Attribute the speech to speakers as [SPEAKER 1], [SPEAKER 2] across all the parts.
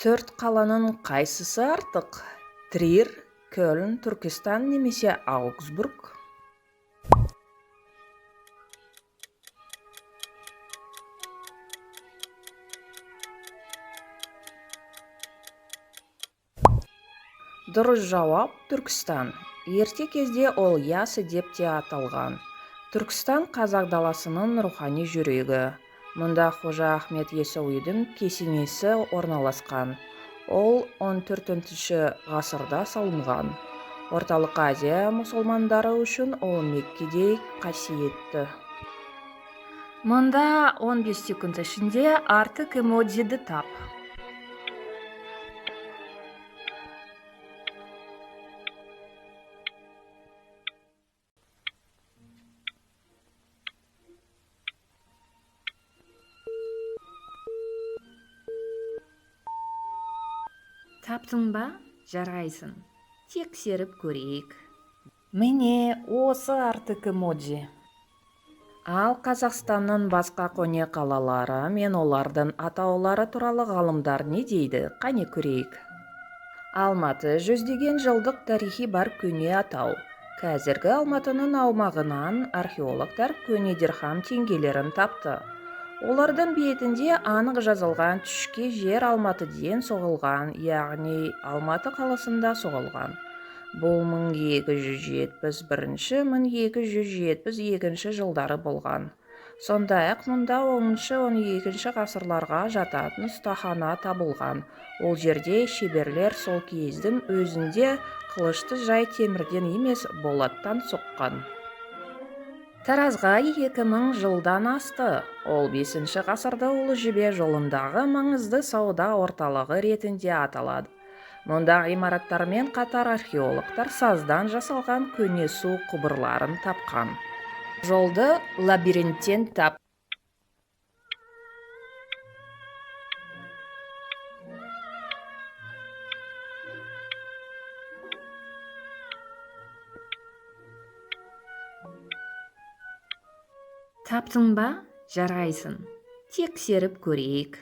[SPEAKER 1] Төрт қаланың қайсысы артық? Трир, Кёльн, Түркістан немесе Аугсбург? Дұрыс жауап: Түркістан. Ерте кезде ол Ясы деп те аталған. Түркістан – қазақ даласының рухани жүрегі. Мұнда Қожа Ахмет Яссауидің кесенесі орналасқан. Ол 14 ғасырда салынған. Орталық Азия мұсылмандары үшін ол Меккедей қасиетті. Мұнда 15 секунд ішінде артық эмодзиді тап.
[SPEAKER 2] Таптың ба? Жарайсың, тексеріп көрейік.
[SPEAKER 1] Міне, осы артық эмодзи. Ал Қазақстанның басқа көне қалалары мен олардың атаулары туралы ғалымдар не дейді? Қане, көрейік. Алматы – жүздеген жылдық тарихи бар көне атау. Қазіргі Алматының аумағынан археологтар көне дирхам теңгелерін тапты. Олардың бетінде анық жазылған: түскен жер Алматыден соғылған, яғни Алматы қаласында соғылған. Бұл 1271-1272 жылдары болған. Сондай-ақ мұнда 10-12 ғасырларға жататын ұстахана табылған. Ол жерде шеберлер сол кездің өзінде қылышты жай темірден емес, болаттан соққан. Таразға 2000 жылдан асты. Ол 5 ғасырда Ұлы Жібек жолындағы маңызды сауда орталығы ретінде аталады. Мұнда ғимараттармен қатар археологтар саздан жасалған көне су құбырларын тапқан. Жолды лабиринттен тап.
[SPEAKER 2] Таптың ба? Жарайсың, тексеріп көрейік.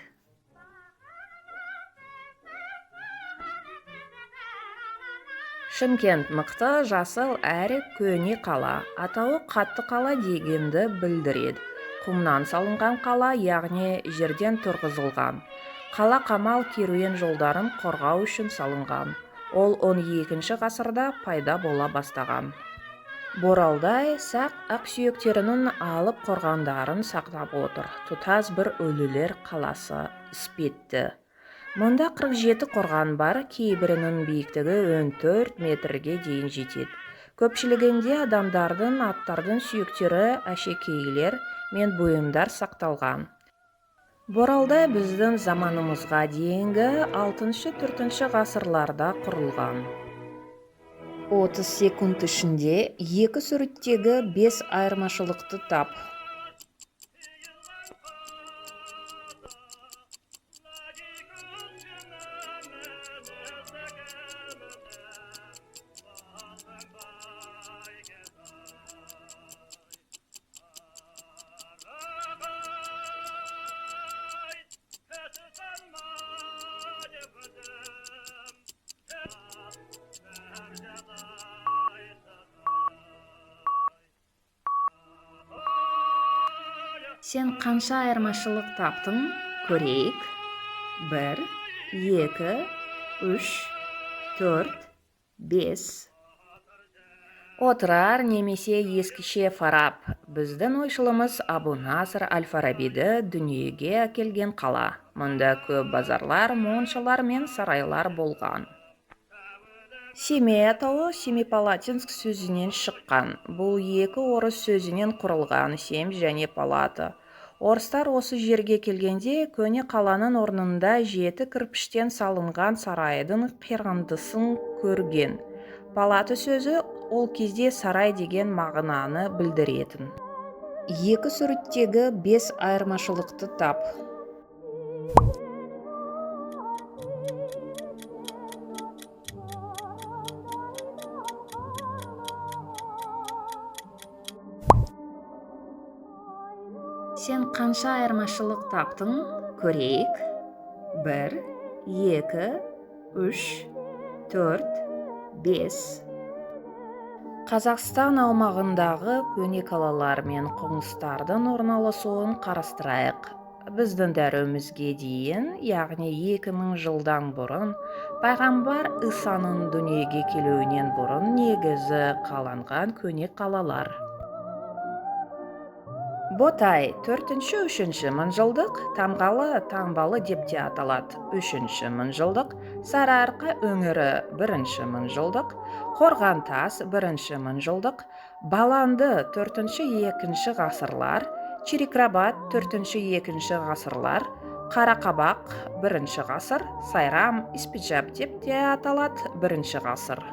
[SPEAKER 1] Шымкент – мықты, жасыл әрі көне қала. Атауы қатты қала дегенді білдіреді. Құмнан салынған қала, яғни жерден тұрғызылған. Қала қамал, керуен жолдарын қорғау үшін салынған. Ол 12 ғасырда пайда бола бастаған. Боралдай сақ ақсүйектерінің алып қорғандарын сақтап отыр. Тұтас бір өлілер қаласы іспетті. Мұнда 47 қорған бар, кейбірінің биіктігі 14 метрге дейін жетеді. Көпшілігінде адамдардың, аттардың сүйектері, әшекейлер мен бұйымдар сақталған. Боралдай біздің заманымызға дейінгі 6-4 ғасырларда құрылған.
[SPEAKER 2] 30 секунд ішінде екі суреттегі бес айырмашылықты тап. Сен қанша айырмашылық таптың? Көрейік. Бір, екі, үш, төрт, бес.
[SPEAKER 1] Отырар немесе ескіше Фараб – біздің ойшылымыз Абу Насыр әл-Фарабиді дүниеге әкелген қала. Мұнда көп базарлар, моншалар мен сарайлар болған. Семей атауы Семипалатинск сөзінен шыққан. Бұл екі орыс сөзінен құрылған: семь және палата. Орыстар осы жерге келгенде көне қаланың орнында жеті кірпіштен салынған сарайдың қирандысын көрген. Палата сөзі ол кезде сарай деген мағынаны білдіретін.
[SPEAKER 2] Екі суреттегі бес айырмашылықты тап. Сен қанша айырмашылық таптың? Көрейік. Бір,
[SPEAKER 1] 2, 3, 4, 5. Қазақстан аумағындағы көне қалалар мен қоныстардың орналасуын қарастырайық. Біздің дәуірімізге дейін, яғни 2000 жылдан бұрын, пайғамбар Исаның дүниеге келуінен бұрын негізі қаланған көне қалалар. Ботай 4-3 мыңжылдық, Тамғалы, Таңбалы деп те аталады, 3 мыңжылдық, Сарыарқа өңірі 1 мыңжылдық, Қорғантас 1 мыңжылдық, Баланды 4-2 ғасырлар, Чирик-Рабат 4-2 ғасырлар, Қарақабақ 1 ғасыр, Сайрам, Испиджаб деп те аталады, 1 ғасыр.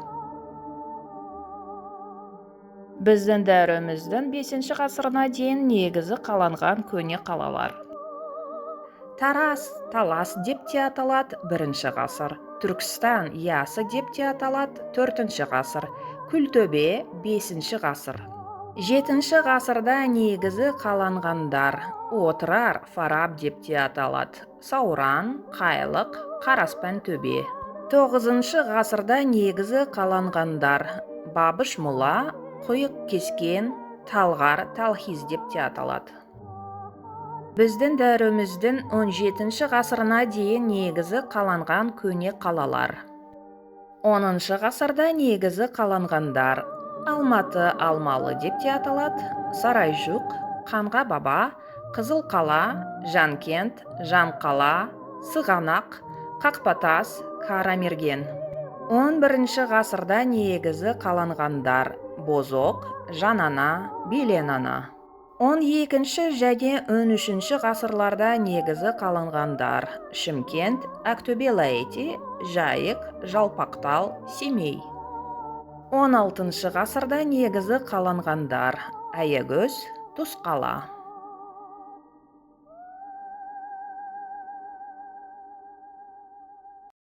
[SPEAKER 1] Біздің дәуіріміздің 5 ғасырына дейін негізі қаланған көне қалалар. Тараз, Талас деп те аталады, 1 ғасыр. Түркістан, Ясы деп те аталады, 4 ғасыр. Күлтөбе, 5 ғасыр. 7 ғасырда негізі қаланғандар. Отырар, Фараб деп те аталады. Сауран, Қайлық, Қараспан төбе. 9 ғасырда негізі қаланғандар. Бабыш мұла, Құйық кескен, Талғар, Талхиз деп те аталады. Біздің дәуіріміздің 17 ғасырына дейін негізі қаланған көне қалалар. 10 ғасырда негізі қаланғандар. Алматы, Алмалы деп те аталады, Сарайжуқ, Қанға баба, Қызыл қала, Жанкент, Жанқала, Сығанақ, Қақпатас, Карамерген. 11 ғасырда негізі қаланғандар. Бозоқ, Жанана, Беленана. 12 және 13 ғасырларда негізі қаланғандар. Шымкент, Ақтөбе Лаэти, Жайық, Жалпақтал, Семей. 16 ғасырда негізі қаланғандар. Аягөз, Тұзқала.